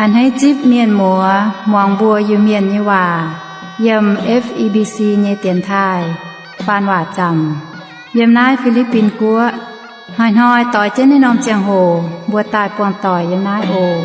A'hneiv zipv mienh muoz muangx mbuo Iu-Mienh nyei waac yiem F E B C nyei dienx taaih faan waac zaamc yiem naaiv Fi^li^bin Guoqv. Hnoi-hnoi doix jienv naaiv norm ziangh hoc mbuo daaih buangh doic yiem naaiv oc.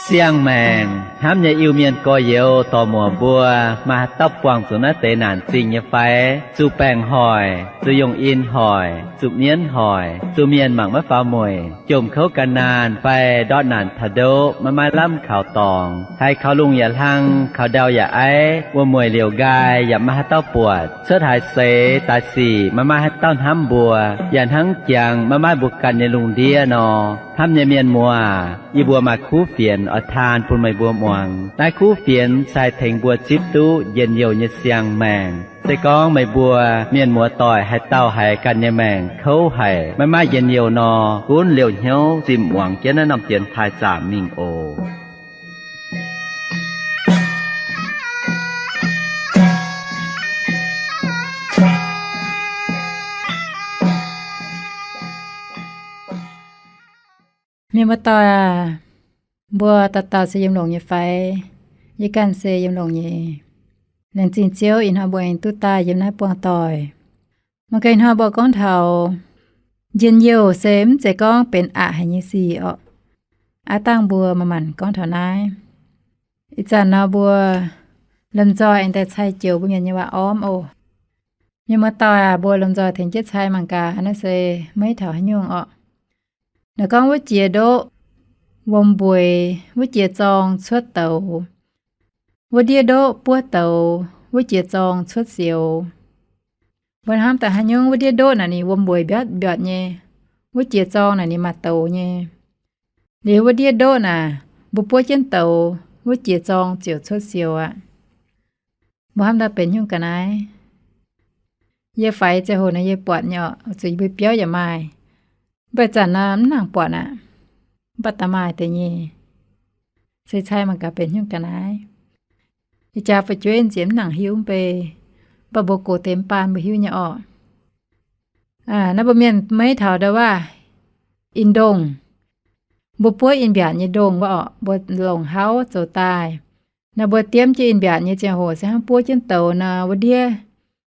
Siang-maengc hnamv nyei Iu-Mienh gorx-youz dorc-muoc mbuo, maaih haaix dauh buangh zuqc naaiv deix naanc zingh nyei fai? Zuqc baengc hoic, zuqc yongh in hoic, zuqc mienv hoic, zuqc mienh mangc maiv faaux mueic, jomc kouv gan naanh fai ndortv naanc taux ndoqv maiv maaih lamh kaux dorngx, haiz kaux lungh yaac hlang, kaux ndau yaac aiv, wuom-mueic liouc nqaai yaac maiv maaih haaix dauh buatc, cuotv haaix seix daaih sic maiv maaih haaix dauh hnamv mbuo, yaac hnangv jangx maiv maaih mbuo ganh nyei lungh ndiev nor. Hnamv nyei mienh muoz, yie mbuo maaih kuv fienx oix taan bun meih mbuo muangx. Naaiv kuv fienx se haih tengx mbuo zipv duqv njien-youh nyei siang-maengc. Se gorngv meih mbuo mienh muoz-doic haaix dauh haiz ganh nyei maengc kouv haic, maiv maaih njien-youh nor, gunv liouh hnyouv zimh muangx jienv naaiv norm dienx taaih zaamc mingh oc. Mienh muoz-doic aac, mbuo dauh dauh se yiem longx nyei fai? Yie ganh se yiem longx nyei. Laengz zingh Ziouv ih hnoi mbuo aengx duqv daaih yiem naaiv buangh doic. Mangc gaax ih hnoi mbuo gorngv taux njien-youh se mv zeiz gorngv benx aqc haic nyei sic orqc. Aav dangh mbuo manc-manc gorngv taux naaiv. Ih zanc nor mbuo lomh nzoih aengx daaih cai joux mbuo Mienh nyei waac-ormv oc. Mienh muoz-doic aac, mbuo lomh nzoih tengx jienv cai mangc gaax naaiv se maiv taux haaix nyungc orqc. Naaiv gorngv wuov jiex ndoqv wuom mbueix, wuov jiex zorng cuotv douz. Wuov ndiev ndoqv buov douz, wuov jiex zorng cuotv sioux. Mbuo hnamv daaih haaix nyungc wuov ndiev ndoqv naaic ninh wuom mbueix mbiaatc mbiaatc nyei, wuov jiex zorng naaic ninh maaih douz nyei. Liuz wuov ndiev ndoqv naaic mbuo buov jienv douz, wuov jiex zorng ziouc cuotv sioux aqv. Mbuo hnamv daaih benx nyungc ga'naaiv. Yie faix ziangh hoc nor yie buatc nyei orqc, zuqc yie mbuo biauv yaac maaih. Mv baac zanc nor mv nangc buatc aqv. Mv baac da'maaih deix nyei. Se cai mangc gaax benx nyungc ga'naaiv. Ih jaax fu'jueiv nziex mv nangc hiuv mv bei, mv baac mbuo gox deix mv baan mbuo hiuv nyei orqc. Naaiv mbuo Mienh maiv taux ndau waac, in-ndongh. Mbuo buov in-mbiaatc nyei ndongh wuov orqc, mbuo longc hauv zoux daaih. Naaiv mbuo diemv jienv in-mbiaatc nyei ziangh hoc se hnangv buov jienv douz nor, wuov ndiev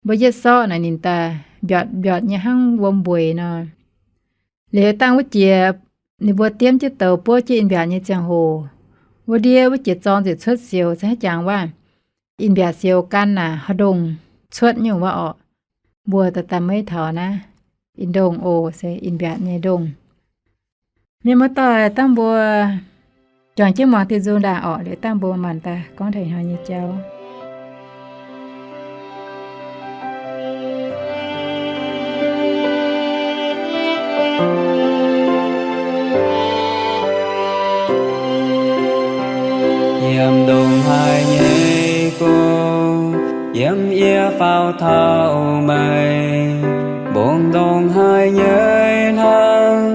mbuo yietv sorqv naaic ninh daaih mbiaatc mbiaatc nyei hnangv wuom mbueix nor. Liuz dangh wuov jiex ninh mbuo diemv jienv douz buov jienv in-mbiaatc nyei ziangh hoc, wuov ndiev wuov jiex zorng ziouc cuotv sioux, se hnangv jangx waac in-mbiaatc sioux gan naaic haaix ndongh cuotv nyungc wuov orqc. Mbuo daaih daaih maiv taux naaiv in-ndongh oc, se in-mbiaatc nyei ndongh. Mienh muoz-doic, dangh mbuo juangc jienv muangx diuh nzung ndaangc orqc, liuz dangh mbuo manc daaih gorngv taux ih hnoi nyei jauv. Yiem ndongc haaix nyei gong, yiem yie faaux taux meih. Mbong ndongc haaix nyei hlang,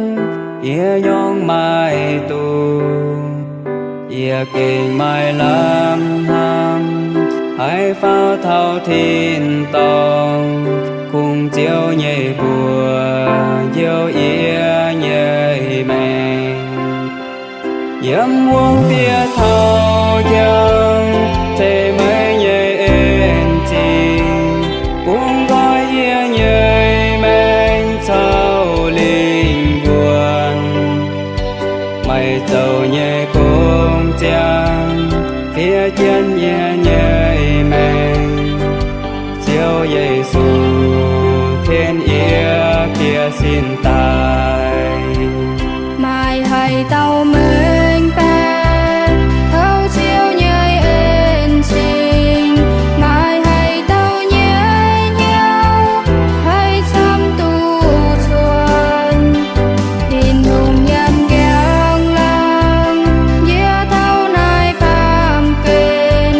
yie nyorng maaih duqv. Yie gengh maaih lamh hnamv, haih faaux taux tin-dorngh, kungx Ziouv nyei mbuox njoux yie nyei maengc. Yiem wuonh bieqc taux njang, zeiz meih nyei en-zingh bungx nqoi yie nyei maengc caux lingh wuonh. Meih zoux nyei gong ziangh fiev jienv yie nyei maengc. Ziouv Yesu, tien yie bieqc sin daaih. Maaih haaix dauh mengh baeqc taux Ziouv nyei en-zingh? Maaih haaix dauh nyei hnyouv haih camv duqv cuotv Tin-Hungh nyanc njang-laangc? Yie taux naaiv baamh gen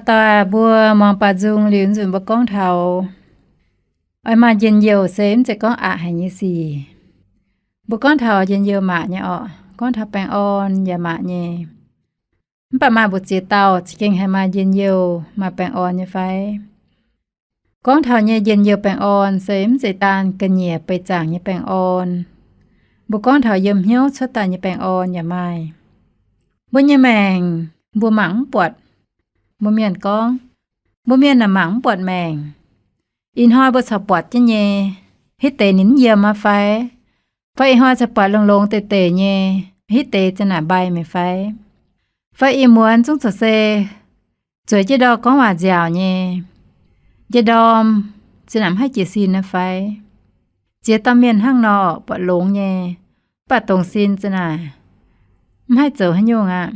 Daaih mbuo muangx baaux nzung liuz nzunc mbuo gorngv taux oix maaih njien-youh se mv zeiz gorngv aqc haic nyei sic. Mbuo gorngv taux njien-youh maac nyei orqc, gorngv taux baengh orn yaac maac nyei. Mv baac maaih mbu'ziex dauh za'gengh haih maaih njien-youh, maaih baengh orn nyei fai? Gorngv taux nyei njien-youh baengh orn se mv zeiz daan ga'nyiec beic zaangc nyei baengh orn. Mbuo gorngv taux yiem hnyouv cuotv daaih nyei baengh orn yaac maaih. Mbuo nyei maengc mbuo mangc mv buatc. Mbuo mienh gorngv, mbuo mienh naaic mangc mv buatc maengc. Ih hnoi mbuo corc buatc jienv nyei, hitv deix ninh mv yiem aqv fai? Fai ih hnoi corc buatc longx-longx deix deix nyei, hitv deix ziang naaic mbai mi'aqv fai? Fai ih muonz zungv corc se zueiz jienv ndorm gorngv waac nziaauc nyei, njang ndorm ziang naaic mv haih jiez sin aqv fai? Ziex dauh mienh hnangv nor buatc longx nyei, mv baac dongz sin ziang naaic mv haih zoux haaix nyungc aqv.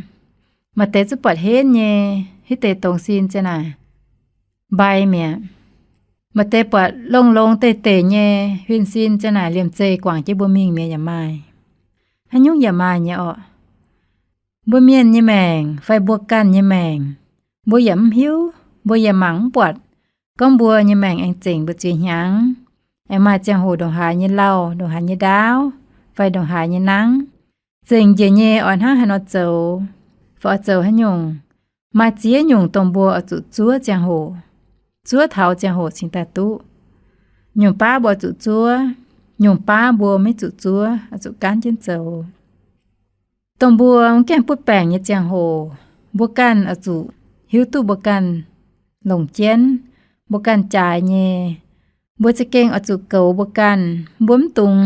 Maaih deix zungv buatc henv nyei, hitv deix dongz sin ziang naaic mbai mi'aqv. Maaih deix buatc longx-longx deix deix nyei, huin sin ziang naaic liemh zeih guangc jienv mbuo mingh mi'aqv yaac maaih. Haaix nyungc yaac maaih nyei orqc. Mbuo mienh nyei maengc fai mbuo ganh nyei maengc, mbuo yaac mv hiuv, mbuo yaac mangc mv buatc gorngv mbuo nyei maengc aengx zengc mbu'ziex hnyangx, aengx maaih ziangh hoc ndongc haaix nyei lauh, ndongc haaix nyei ndaauv, fai ndongc haaix nyei nangv, zengc njiec nyei oix hnangv haaix nor zoux, fai oix zoux haaix nyungc. Maaih ziex nyungc dongh mbuo oix zuqc zuov ziangh hoc, zuov taux ziangh hoc cingx daaih duqv. Nyungc baav mbuo oix zuqc zuov, nyungc baav mbuo maiv zuqc zuov, oix zuqc gaanv jienv zoux. Dongh mbuo mv gaengh butv baengc nyei ziangh hoc, mbuo ganh oix zuqc hiuv duqv mbuo ganh longc jienv, mbuo ganh jaaix nyei. Mbuo za'gengh oix zuqc goux mbuo ganh. Mbuo mv dungx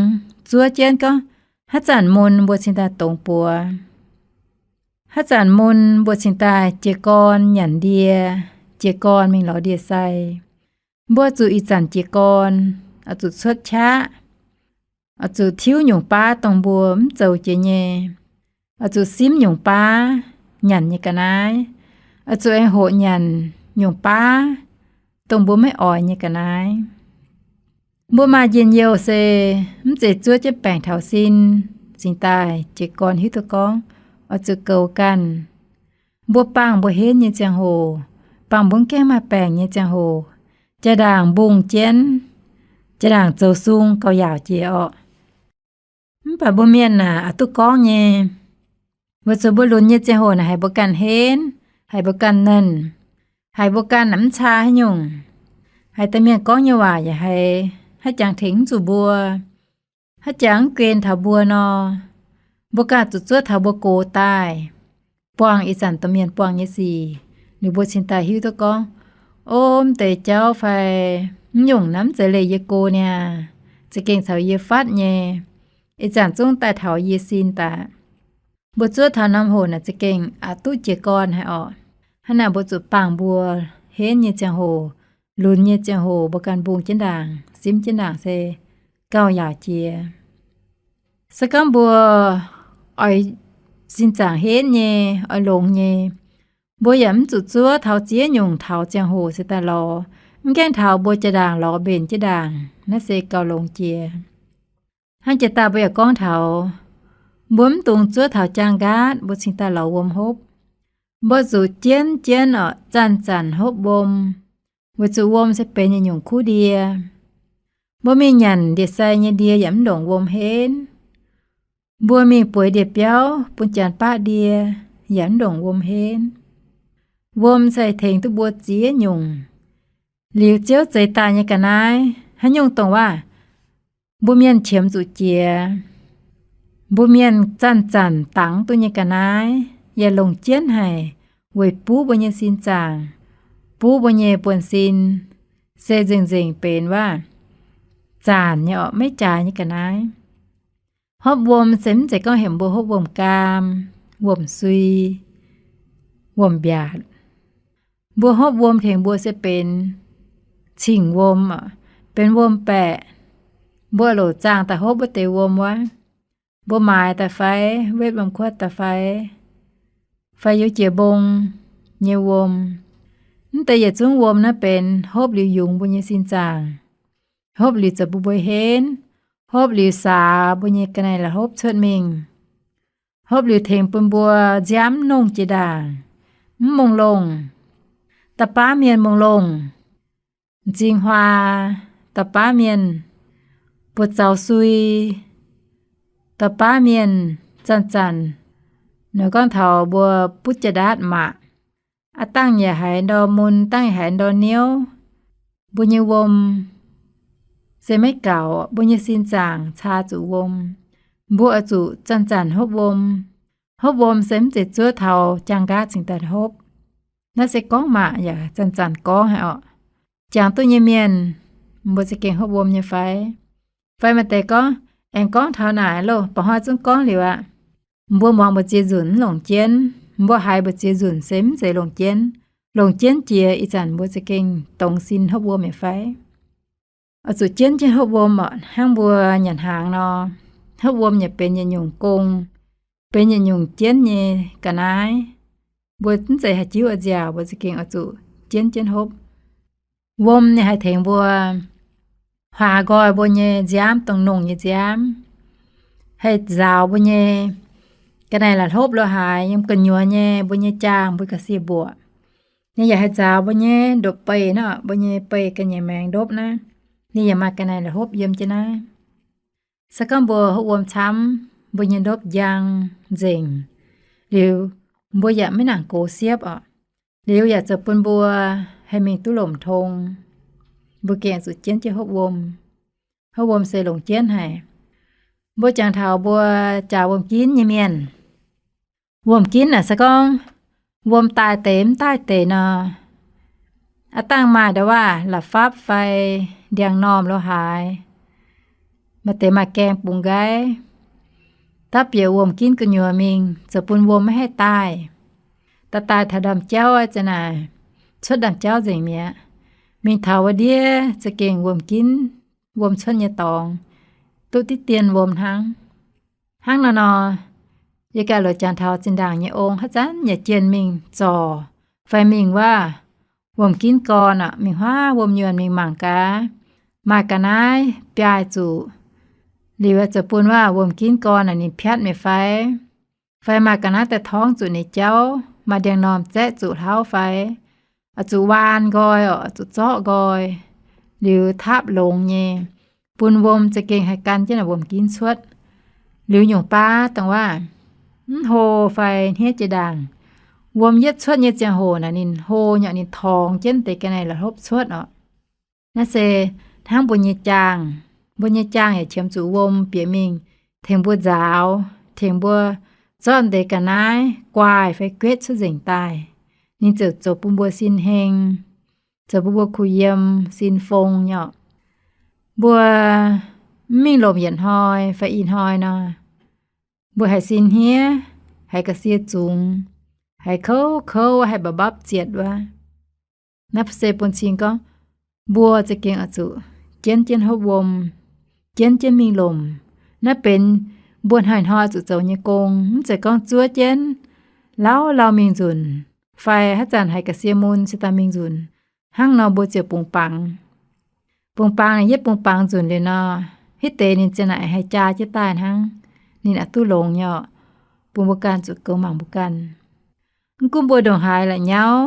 zuov jienv gorngv haaix zanc mun mbuo cingx daaih dongz buoz, haaix zanc mun mbuo cingx daaih jiez gorn nyanc ndie, jiez gorn mingh lorz ndie-sai. Mbuo zuqc ih zanc jiez gorn, oix zuqc cuotv qaqv, oix zuqc tiuv nyungc baav dongh mbuo mv zoux jiex nyei, oix zuqc simv nyungc baav nyanc nyei ga'naaiv, oix zuqc aengx hoqc nyanc nyungc baav dongh mbuo maiv oix nyei ga'naaiv. Mbuo maaih njien-youh se mv zeiz zuov jienv baengc taux sin cingx daaih jiez gorn hiuv duqv gorngv oix zuqc goux ganh. Mbuo bangh mbuo henv nyei ziangh hoc, bangh mbuo mv gaengh maaih baengc nyei ziangh hoc, jaa-ndaangc mbungh jienv, jaa-ndaangc zoux sung gauh yaauc jiex orqc. Mv baac mbuo mienh aac, a'duqv gorngv nyei, weic zuqc mbuo lunx nyei ziangh hoc naaic haiz mbuo ganh henv, haiz mbuo ganh nernh, haiz mbuo ganh mv caa haaix nyungc, haiz da'mienh gorngv nyei waac yaac haiz haiz jangx tengx mv zuqc mbuo, haiz jangx mv guen taux mbuo nor, mbuo ganh zuqc zuov taux mbuo gox daaih, buangh ih zanc domh mienh buangh nyei sic, liuz mbuo cingx daaih hiuv duqv gorngv, o, mv deix jauv fai mv nyungc naaiv mv zeiz leih yie go niaa, za'gengh caux yie fatv nyei, ih zanc zungv daaih taux yie sin daaih. Mbuo zuov taux norm hoc naaic za'gengh aqc duqv jiez gorn haic orqc. Hnangv naaic mbuo zuqc bangh mbuo henv nyei ziangh hoc, lunx nyei ziangh hoc mbuo ganh mbungh jienv ndaangc, simv jienv ndaangc se gauh yaauc jiex. Se gorngv mbuo oix sin zaangc henv nyei, oix longx nyei, mbuo yaac mv zuqc zuov taux ziex nyungc taux ziangh hoc se daaih lorz, mv gaengh taux mbuo jaa-ndaangc lorz mbenc jienv ndaangc, naaiv se gauh longx jiex. Hnangv jiex daaih mbuo yaac gorngv taux, mbuo mv dungx zuov taux jaang nqaatv mbuo cingx daaih lorz wuom hopv. Mbuo zuqc jienv jienv orqc, zanc-zanc hopv wuom, weic zuqc wuom se benx yietc nyungc kuv ndie. Mbuo mingh nyanc ndie-sai nyei ndie yaac mv ndongc wuom henv. Mbuo mingh bueix ndie-biauv bun janx baqv ndie yaac mv ndongc wuom henv. Wuom se tengx duqv mbuo ziex nyungc. Liuz Ziouv zeix daaih nyei ga'naaiv, haaix nyungc dongh waac mbuo mienh qiemx zuqc jiex, mbuo mienh zanc-zanc dangx duqv nyei ga'naaiv, yaac longc jienv haic weic buv mbuo nyei sin zaangc, buv mbuo nyei buonv-sin, se nzengc-nzengc benx waac zaanc nyei orqc, maiv jaaix nyei ga'naaiv. Hopv wuom se mv zeiz gorngv heuc mbuo hopv wuom-gaam, wuom-sui, wuom-mbiaatc. Mbuo hopv wuom tengx mbuo se benx cing-wuom, benx wuom-baeqc. Mbuo loc zaangh daaih hopv wuov deix wuom wuov, mbuo maaiz daaih fai, wetv wuom-kuotv daaih fai, fai youz jiex mbong nyei wuom. Mv deix yietc zungv wuom naaiv benx hopv liuz yungz mbuo nyei sin zaangc, hopv liuz zoux bun mbuo henv, hopv liuz saax mbuo nyei ga'naaiv la'hopv cuotv mingh, hopv liuz tengx bun mbuo nziaamv nongh jiex ndaangc, mv mongh longh. Da'baav mienh mongh longh, m'zing huaa, da'baav mienh buoz-zaux sui, da'baav mienh zanc-zanc, nor gorngv taux mbuo butv jaa-ndaatv maah, aav dangh yaac haiz ndor mun, dangh yaac haiz ndor niouv. Mbuo nyei wuom se maiv gaux, mbuo nyei sin zaangc caa zuqc wuom. Mbuo oix zuqc zanc-zanc hopv wuom. Hopv wuom se mv zeiz zuov taux jaang-nqaatv cingx daaih hopv. Naaiv se gorngv maah yaac zanc-zanc gorngv haic orqc. Jangx duqv nyei mienh, mbuo za'gengh hopv wuom nyei fai? Fai maaih deix gorngv, aengx gorngv taux naaic loh, ba'hnoi zungv gorngv liuz aqv. Mbuo muangx mbu'ziex nzunc mv longc jienv, mbuo haiz mbu'ziex nzunc se mv zeiz longc jienv. Longc jienv jiex ih zanc mbuo za'gengh dongz sin hopv wuom mi'aqv fai? Oix zuqc jienv jienv hopv wuom orqc. Hnangv mbuo nyanc hnaangx nor, hopv wuom yaac benx yietc nyungc gong, benx yietc nyungc jienv nyei ga'naaiv. Mbuo mv zeiz haih jiuv oix nziaauc, mbuo za'gengh oix zuqc jienv jienv hopv. Wuom ninh haih tengx mbuo huaax nqoi mbuo nyei nziaamv, dongh nongh nyei nziaamv, haih nzaaux mbuo nyei ga'naaiv la'hlopv lo haaix, yiem gu'nyuoz nyei mbuo nyei jaang, mbuo ga'sie mbuoqc. Ninh yaac haih nzaaux mbuo nyei ndopv-beih nor, mbuo nyei beih ga'nyiec maengx ndopv naaiv, ninh yaac maaih ga'naaiv la'hlopv yiem jienv naaiv. Se gorngv mbuo hopv wuom camv, mbuo nyei ndopv njang nzengc, liuz mbuo yaac maiv nangc gox siepv orqc. Liuz yaac zoux bun mbuo haih mingh duqv lomc tong. Mbuo gengh zuqc jienv jienv hopv wuom. Hopv wuom se longc jienv haic. Mbuo jangx taux mbuo jaax wuom-ginv nyei mienh. Wuom-ginv naaic se gorngv wuom daaih deix mv daaih deix nor, aav dangh maaih nda'waav la'fapv fai ndiangx-normh lo haaix, maaih deix maaih gaeng bungx nqaiv, dapv bieqc wuom-ginv gu'nyuoz mingh zoux bun wuom maiv haih daaih. Daaih daaih taux ndaamv-jauv aqv, za'naaic cuotv ndaamv-jauv nzengc mi'aqv. Mingh taux wuov ndiev za'gengh wuom-ginv, wuom cuotv nyei dorngx, duqv diqv dien wuom hnangv. Hnangv naaiv nor, yie ganh loz jangx taux zinh ndaangc nyei ong haaix zanc yaac jienh mingh zorc fai mingh wuov wuom-ginv gorn aqv, mingh huaav wuom-nyuonh mingh mangc gaax, maaih ga'naaiv biaaih zuqc, liuz zoux bun wuov wuom-ginv gorn naaic ninh piatv mi'aqv fai, fai maaih ga'naaiv daaih torngv zuqc ninh jauv, maaih ndiangx-normh zaeqv zuqc hlauv fai, oix zuqc waan nqoi orqc, oix zuqc zorqv nqoi, liuz tapv longx nyei, bun wuom za'gengh haih gan jienv naaic wuom-ginv cuotv. Liuz nyungc baav dongh wuov mv hlo fai hniev jiex ndaangc, wuom yietv cuotv nyei ziangh hoc naaic ninh hlo nyei, ninh torngx jienv deix ga'naaiv la'hlopv cuotv orqc. Naaiv se hnangv mbuo nyei jaang. Mbuo nyei jaang yaac qiemx zuqc wuom bieqc mingh tengx mbuo nzaaux, tengx mbuo zorqv deix ga'naaiv guaaih fai guetv cuotv nzengc daaih. Ninh ziouc zoux bun mbuo sin heng, zoux bun mbuo kuh yiem sin fong nyei orqc. Mbuo mv mingh lomc yietc hnoi fai i hnoi nor, mbuo haiz sin hniev, haiz ga'sie zungx, haiz kouv kouv, haiz mba'mbapv zietc wuov. Naaiv se bun cing gorngv mbuo za'gengh oix zuqc jienv jienv hopv wuom, jienv jienv mingh lomc. Naaiv benx mbuo hnoi-hnoi zuqc zoux nyei gong. Mv zeiz gorngv zuov jienv lauh lauh mingh nzunc, fai haaix zanc haiz ga'sie mun se daaih mingh nzunc. Hnangv nor mbuo ziouc bungx bangx. Bungx bangx naaic, yietv bungx bangx nzunc liuz nor, hitv deix ninh ziouc naaic haih jaa jienv daaih hnangv. Ninh aqc duqv longx nyei orqc, bun mbuo ganh zuqc goux mangc mbuo ganh. Mv gunv mbuo ndongc haaix la'nyauv,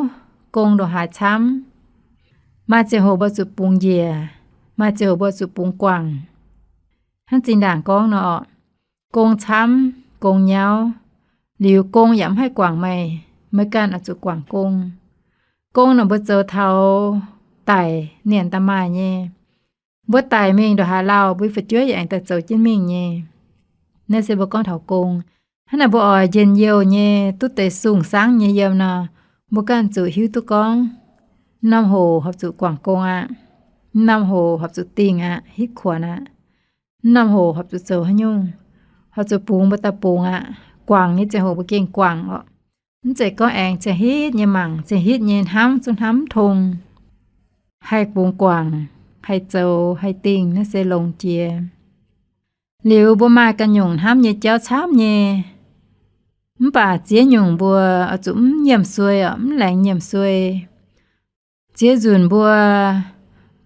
gong ndongc haaix camv, maaih ziangh hoc mbuo zuqc bungx njiec, maaih ziangh hoc mbuo zuqc bungx guangc. Hnangv zinh ndaangc gorngv nor orqc, gong camv, gong nyauv, liuz gong yaac mv haih guangc meih. Meih ganh oix zuqc guangc gong. Gong naaic mbuo zoux taux daic nienc daaih maaih nyei. Mbuo daic mingh ndongc haaix lauh, mbuo fu'jueiv yaac aengx daaih zoux jienv mingh nyei. Naaiv se mbuo gorngv taux gong. Hnangv naaic mbuo oix njien-youh nyei, duqv deix sung-sangv nyei yiem nor, mbuo ganh zuqc hiuv duqv gorngv, mv norm hoc horpc zuqc guangc gong aqv. Mv norm hoc horpc zuqc dingh aqv, hitv kuonx aqv. Mv norm hoc horpc zuqc zoux haaix nyungc, horpc zuqc bungx mbuo daaih bungx aqv. Guangc nyei ziangh hoc mbuo gengh guangc orqc. Mv zeiz gorngv aengx ziangh hitv nyei mangc, ziangh hitv nyei hnamv zungv hnamv mv tong. Haih bungx guangc, haih zoux, haih dingh, naaiv se longx jiex. Liuz mbuo maaih ganh nyungc hnamv nyei jauv camv nyei. Mv baac ziex nyungc mbuo oix zuqc mv nyiemc suei orqc, mv laengz nyiemc suei. Ziex nzunc mbuo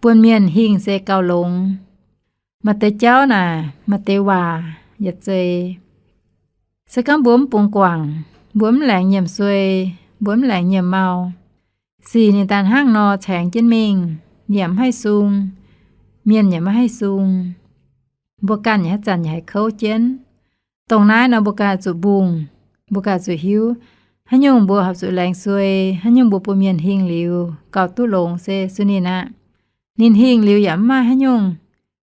buonc mienh hingh se gauh longx. Maaih deix jauv naaic, maaih deix waac yaac zeiz. Se gorngv mbuo mv bungx guangc, mbuo mv laengz nyiemc suei, mbuo mv laengz nyiemc mau, Sic ninh daaih hnangv nor caengx jienv mingh, yaac mv haih sung, mienh yaac maiv haih sung. Mbuo ganh yaac haaix zanc yaac haih kouv jienv. Dongh naaiv nor mbuo ganh zuqc mbungh, mbuo ganh zuqc hiuv, haaix nyungc mbuo horpc zuqc laengz suei, haaix nyungc mbuo bun mienh hingh liuz gauh duqv longx se sueih ninh aqv. Ninh hingh liuz yaac mv maaih haaix nyungc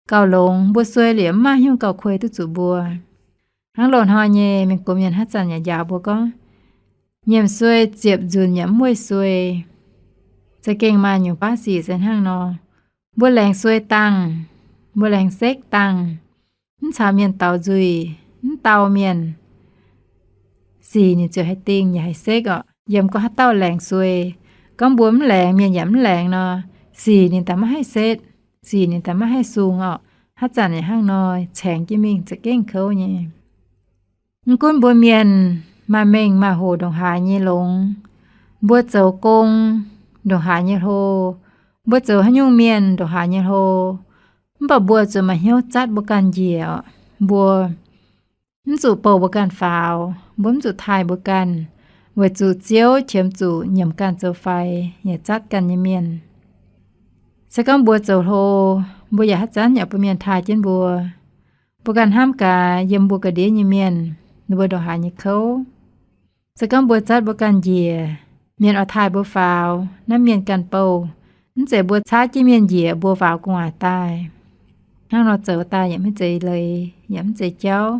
gauh longx, mbuo suei liuz yaac mv maaih haaix nyungc gauh kuei duqv zuqc mbuo. Hnangv loz-hnoi nyei mienh gox mienh haaix zanc yaac njaaux mbuo gorngv, nyiemc suei ziepc nzunc yaac mv weih suei. Za'gengh maaih nyungc baav sic se hnangv nor. Mbuo laengz suei dangh, mbuo laengz sekv dangh, mv caux mienh daux nzuih, mv dau mienh, sic ninh ziouc haih dingh yaac haih sekv orqc. Yiem gorngv haaix dauh laengz suei, gorngv mbuo mv laengz, mienh yaac mv laengz nor, sic ninh daaih maiv haih setv, sic ninh daaih maiv haih sung orqc. Haaix zanc yaac hnangv nor caengx jienv mingh za'gengh kouv nyei. Mv gunv mbuo mienh maaih mengh maaih hoc ndongc haaix nyei longx, mbuo zoux gong ndongc haaix nyei hlo, mbuo zoux haaix nyungc mienh ndongc haaix nyei hlo, mv baac mbuo zuqc maaih hnyouv zatv mbuo ganh njiec orqc. Mbuo mv zuqc bouh mbuo ganh faaux, mbuo mv zuqc taaih mbuo ganh, weic zuqc Ziouv qiemx zuqc nyiemc ganh zoux faix yaac zatv ganh nyei mienh. Se gorngv mbuo zoux hlo, mbuo yaac haaix zanc yaac bun mienh taaih jienv mbuo. Mbuo ganh hnamv gaax yiem mbuo ga'ndiev nyei mienh, ninh mbuo ndongc haaix nyei kouv. Se gorngv mbuo zatv mbuo ganh njiec, mienh oix taaih mbuo faaux, naaiv mienh ganh bouh, mv zeiz mbuo caaiv jienv mienh njiec mbuo faaux gu'nguaaic daaih. Hnangv nor zoux daaih yaac maiv zeiz leiz, yaac mv zeiz jauv,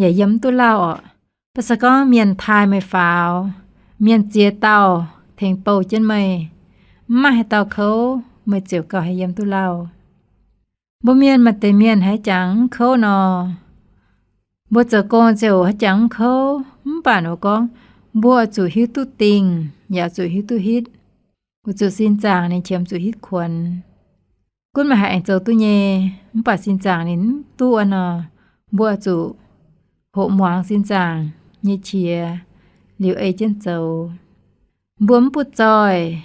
yaac yiem mv duqv lauh orqc. Mv baac se gorngv mienh taaih meih faaux, mienh ziex dauh tengx bouh jienv meih, mv maaih haaix dauh kouv, meih ziouc gauh haih yiem duqv lauh. Mbuo mienh maaih deix mienh haaix jangx mv kouv nor, mbuo zoux gong ziouc haaix jangx mv kouv, mv baac ninh gorngv mbuo oix zuqc hiuv duqv dingh, yaac zuqc hiuv duqv hitv. Weic zuqc sin zaangc ninh qiemx zuqc hitv kuonx. Gunv meih haih aengx zoux duqv nyei, mv baac sin zaangc ninh mv duqv nor, mbuo oix zuqc hoqc muangx sin zaangc nyei qiex liuz ei jienv zoux. Mbuo mv butv zoih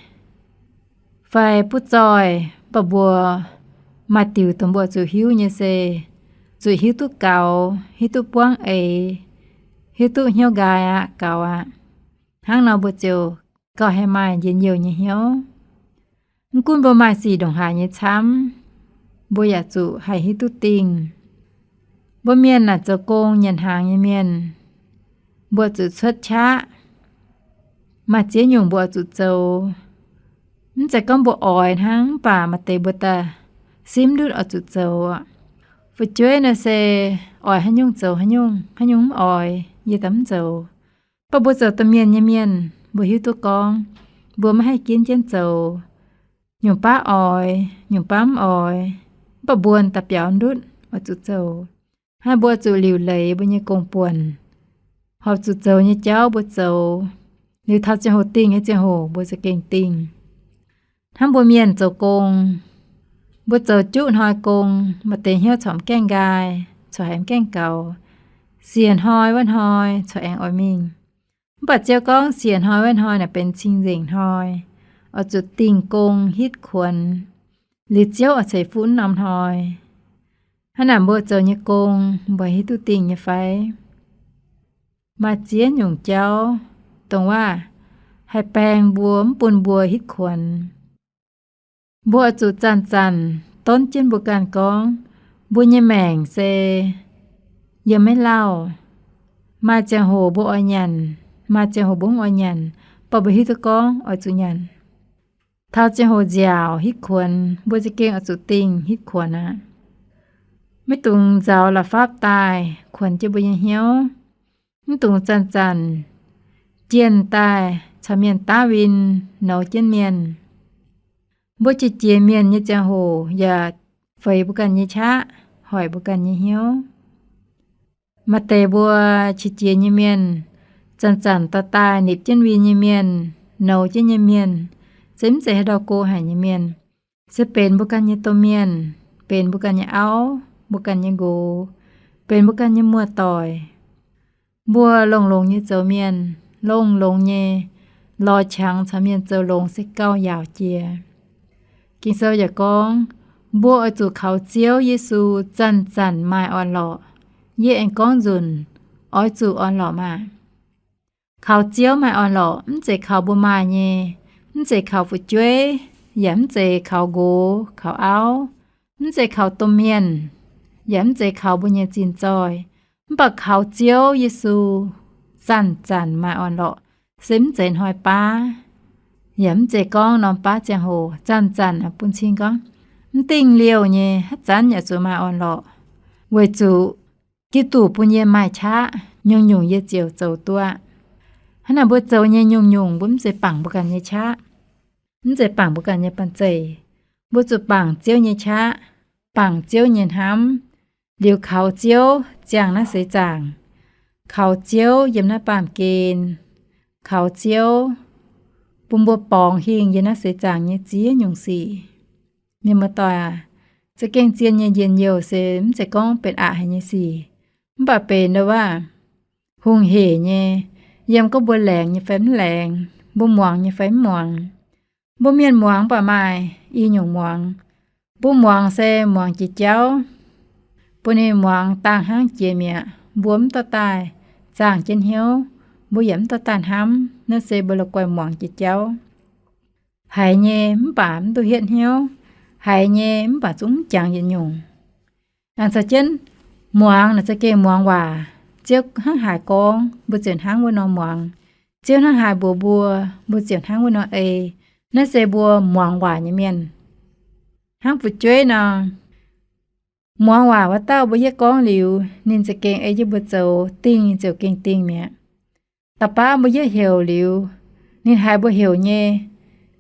fai butv zoih, mv baac mbuo maaih diuc dongh mbuo zuqc hiuv nyei se, zuqc hiuv duqv gaux, hiuv duqv buangv eix, hiuv duqv hnyouv nqaai aqv, gaux aqv. Hnangv nor mbuo ziouc gauh haih maaih njien-youh nyei hnyouv. Mv gunv mbuo maaih sic ndongc haaix nyei camv, mbuo yaac zuqc haih hiuv duqv dingh. Mbuo mienh naaic zoux gong nyanc hnaangx nyei mienh, mbuo zuqc cuotv qaqv. Maaih ziex nyungc mbuo oix zuqc zoux. Mv zeiz gorngv mbuo oix hnangv, mv baac maaih deix mbuo daaih simv ndutv oix zuqc zoux. Fu'jueiv naaiv se oix haaix nyungc zoux haaix nyungc, haaix nyungc mv oix yie daaih mv zoux. Mv baac mbuo zoux domh mienh nyei mienh, mbuo hiuv duqv gorngv mbuo maiv haih ginv jienv zoux. Nyungc baav oix, nyungc baav mv oix, mv baac mbuo daaih biaux ndutv oix zuqc zoux. Hnangv mbuo zuqc liuc leiz mbuo nyei gong-buonc, horpc zuqc zoux nyei jauv mbuo zoux, liuz taux ziangh hoc dingh nyei ziangh hoc mbuo za'gengh dingh. Hnangv mbuo mienh zoux gong, mbuo zoux juqv hnoi gong, maaih deix hnyouv corc mv gaengh nqaai, corc haiz mv gaengh gaux. Siec hnoi wuov hnoi corc aengx oix mingh. Mv baac Ziouv gorngv siec hnoi wuov hnoi naaic benx cing-nzengc hnoi, oix zuqc dingh gong hitv kuonx, liuz Ziouv oix ceix fuqv norm hnoi. Hnangv naaic mbuo zoux nyei gong, mbuo hiuv duqv dingh nyei fai? Maaih ziex nyungc jauv, dongh waac haih baeng mbuo, mv bun mbuo hitv kuonx. Mbuo oix zuqc zanc-zanc donv jienv mbuo ganh gorngv, mbuo nyei maengc se yiem maiv lauh. Maaih ziangh hoc mbuo oix nyanc, maaih ziangh hoc mbuo mv oix nyanc, mv baac mbuo hiuv duqv gorngv oix zuqc nyanc. Taux ziangh hoc nziaauc hitv kuonx, mbuo za'gengh oix zuqc dingh hitv kuonx aqv. Maiv dungx nzaaux la'fapv daaih kuonx jienv mbuo nyei hnyouv. Mv dungx zanc-zanc jienh daaih caux mienh daav win, nouz jienv mienh. Mbuo qiex jiez mienh nyei ziangh hoc yaac feix mbuo ganh nyei qaqv, hoic mbuo ganh nyei hnyouv. Maaih deix mbuo qiex jiez nyei mienh, zanc-zanc dorh daaih nipc jienv win nyei mienh, nouz jienv nyei mienh, se mv zeiz haaix ndau go haic nyei mienh, se benx mbuo ganh nyei domh mienh, benx mbuo ganh nyei auv, mbuo ganh nyei nqox, benx mbuo ganh nyei muoz-doic. Mbuo longx-longx nyei zoux mienh, longx-longx nyei lorz qangx caux mienh zoux longx se gauh yaauc jiex. Ging-Sou yaac gorngv, mbuo oix zuqc kaux Ziouv Yesu zanc-zanc maaih orn-lorqc. Yie aengx gorngv nzunc, oix zuqc orn-lorqc maah! Kaux Ziouv maaih orn-lorqc, mv zeiz kaux mbuo maaih nyei, mv zeiz kaux fu'jueiv, yaac mv zeiz kaux nqox kaux auv, mv zeiz kaux domh mienh, yaac mv zeiz kaux mbuo nyei zinh zoih, mv baac kaux Ziouv Yesu zanc-zanc maaih orn-lorqc, se mv zeiz hnoi baav, yaac mv zeiz gorngv norm baav ziangh hoc zanc-zanc bun cing gorngv mv dingh liouh nyei haaix zanc yaac zuqc maaih orn-lorqc, weic zuqc Giduc bun yie maaih qaqv, nyungc-nyungc yie ziouc zoux duqv aqv. Hnangv naaic mbuo zoux nyei nyungc-nyungc mbuo mv zeiz bangc mbuo ganh nyei qaqv, mv zeiz bangc mbuo ganh nyei banh zeic. Mbuo zuqc bangc Ziouv nyei qaqv, bangc Ziouv nyei hnamv, liuz kaux Ziouv ziangh naaiv seix zaangc, kaux Ziouv yiem naaiv baamh gen, kaux Ziouv bun mbuo borngz hingh yiem naaiv seix zaangc nyei ziex nyungc sic. Mienh muoz-doic aac, za'gengh zien nyei njien-youh se mv zeiz gorngv benx aqc haic nyei sic, mv baac benx ndau wuov hungh hec nyei, yiem gorngv mbuo laengz nyei fai mv laengz, mbuo muangx nyei fai mv muangx. Mbuo mienh muangx mv baac maaih i nyungc muangx. Mbuo muangx se muangx jiex jauv, bun ninh muangx dangh hnangv jiex mi'aqv, mbuo mv dorh daaih zaangh jienv hnyouv, mbuo yaac mv dorh daaih hnamv. Naaiv se mbuo la'guaih muangx jiex jauv. Haiz nyei mv baac mv duqv hietv hnyouv, haiz nyei mv baac zungv mv jangx yietc nyungc. Aengx caux jienv muangx naaic za'gengh muangx waac. Ziouv hnangv haaix gorngv, mbuo ziouc hnangv wuov nor muangx. Ziouv hnangv haaix mbuox mbuo, mbuo ziouc hnangv wuov nor ei. Naaiv se mbuo muangx waac nyei mienh. Hnangv fu'jueiv nor, muangx waac wuov dauh mbuo yietv gorngv liuz, ninh za'gengh ei jienv mbuo zoux, dingh ziouc gengh dingh mi'aqv. Da'baav mbuo yietv heuc liuz, ninh haiz mbuo heuc nyei,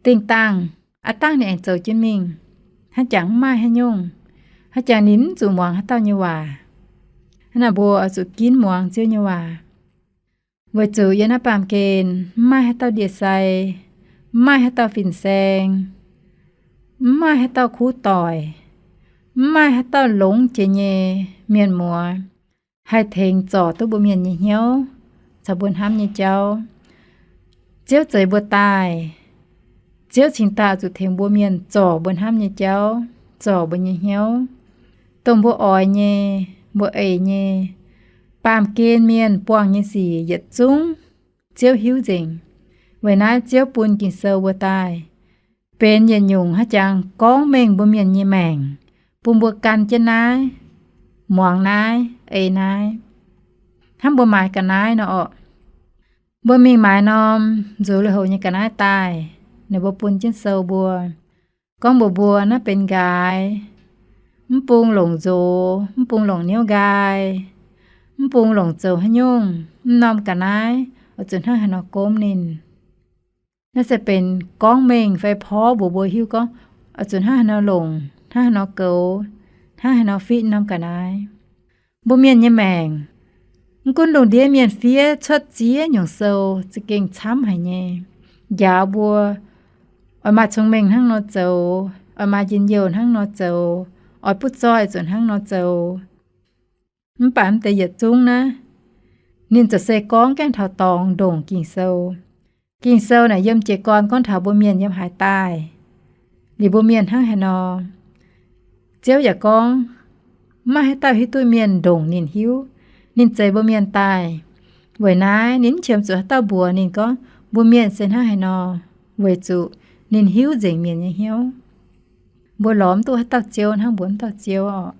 dingh dangh, aav dangh ninh aengx zoux jienv mingh. Hnangv jangx mv maaih haaix nyungc, hnangv jangx ninh mv zuqc muangx haaix dauh nyei waac. Hnangv naaic mbuo oix zuqc ginv muangx Ziouv nyei waac, weic zuqc yiem naaiv baamh gen mv maaih haaix dauh ndie-sai, mv maaih haaix dauh fin-saeng, mv maaih haaix dauh kuv doic, mv maaih haaix dauh longx jiex nyei mienh muoz haih tengx zorc duqv mbuo mienh nyei hnyouv caux mbuo hnamv nyei jauv. Ziouv zeix mbuo daaih, Ziouv cingx daaih zuqc tengx mbuo mienh zorc mbuo hnamv nyei jauv, zorc mbuo nyei hnyouv, dongh mbuo oix nyei, mbuo eix nyei. Baamh gen mienh buangh nyei sic yietc zungv Ziouv hiuv nzengc. Weic naaiv Ziouv bun Ging-Sou mbuo daaih benx yietc nyungc hnangv jangx gorngv mengh mbuo mienh nyei maengc, bun mbuo gan jienv naaiv, muangx naaiv, ei naaiv, hnangv mbuo maaiz ga'naaiv nor orqc. Mbuo mingh maaiz norm nzuqc lui-houx nyei ga'naaiv daaih, ninh mbuo bun jienv sou mbuo, gorngv mbuox mbuo naaiv benx nqaaix, mv bung longc nzox, mv bung longc niouv nqaai, mv bung longc zoux haaix nyungc, mv norm ga'naaiv oix zuqc hnangv haaix nor gomv ninh. Naaiv se benx gorngv mengh fai porv mbuox mbuo hiuv gorngv oix zuqc hnangv haaix nor longc, hnangv haaix nor goux, hnangv haaix nor fiqv norm ga'naaiv. Mbuo mienh nyei maengc, mv gunv lungh ndiev mienh fiev cuotv ziex nyungc sou za'gengh camv haic nyei, njaaux mbuo oix maaih cong-mengh hnangv nor zoux, oix maaih njien-youh hnangv nor zoux, oix butv zoih zuqc hnangv nor zoux. Mv baac mv deix yietc zungv naaiv, ninh ziouc se gorngv gaengh taux dorngx ndongc Ging-Sou. Ging-Sou naaic yiem jiez gorn gorngv taux mbuo mienh yiem haaix daaih, liuz mbuo mienh hnangv haaix nor. Ziouv yaac gorngv, mv maaih haaix dauh hiuv duqv mienh ndongc ninh hiuv. Ninh zeix mbuo mienh daaih, weic naaiv ninh mv qiemx zuqc haaix dauh mbuox ninh gorngv mbuo mienh se hnangv haaix nor, weic zuqc ninh hiuv nzengc mienh nyei hnyouv. Mbuo lorz mv duqv haaix dauh Ziouv hnangv mbuox mv dauh Ziouv orqc.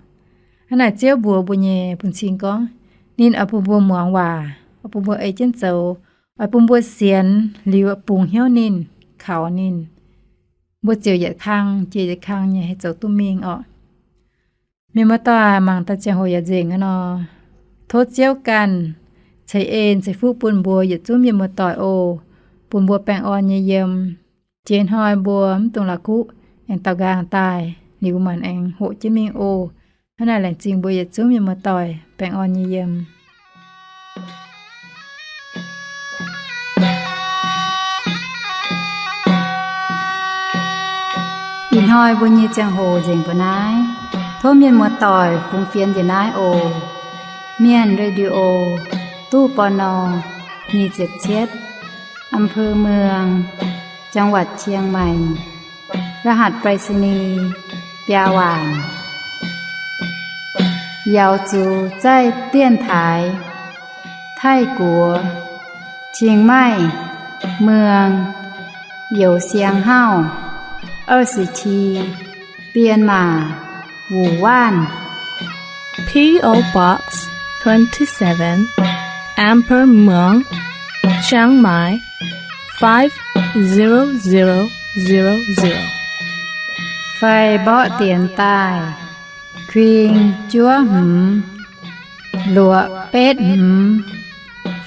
Hnangv naaic Ziouv mbuox mbuo nyei bun cing gorngv, ninh oix bun mbuo muangx waac, oix bun mbuo ei jienv zoux, oix bun mbuo sienx liuz bungx hnyouv ninh, kaux ninh, mbuo ziouc yietc kang jiex yietc kang nyei haih zoux duqv mingh orqc. Mienh muoz-doic, mangc daaih ziangh hoc yaac nzengc aqv nor. Tov Ziouv ganh ceix en ceix fuqv bun mbuo yietc zungv mienh muoz-doic oc, bun mbuo baengh orn nyei yiem. Jiex hnoi mbuo mv dungx la'kuqv, aengx daaux nqaang daaih, liuz maanc aengx hoqc jienv mingh oc. Hnangv naaic laengz zingh mbuo yietc zungv mienh muoz-doic baengh orn nyei yiem. Ih hnoi mbuo nyei ziangh hoc nzengc mbuo naaiv. Tov mienh muoz-doic fungx fienx njiec naaiv oc. Mienh Radio, ตู้ ปณ. nyic ziepc cietv, อำเภอเมือง จังหวัดเชียงใหม่ รหัสไปรษณีย์ biaa waanc. 瑶族在电台 ไทยกั๋ว เชียงใหม่ เมือง Youz Siang Hauv, 二十七, Bienh Maac, Wuh Waanh. P O Box twenty-seven, Amber Muang, Chiang Mai, five zero zero zero zero. Fai mborqv dienx daaih: kuing juov hmz luoqc betv hmz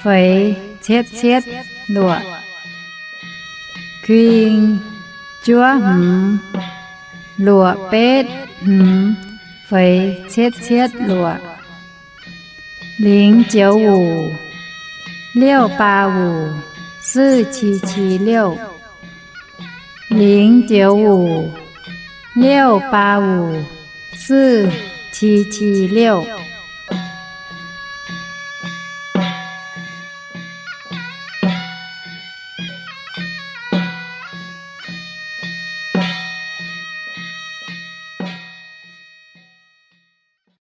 feix cietv cietv luoqc. Kuing juov hmz luoqc betv hmz feix cietv cietv luoqc. 零九五六八五四七七六. 零九五六八五四七七六.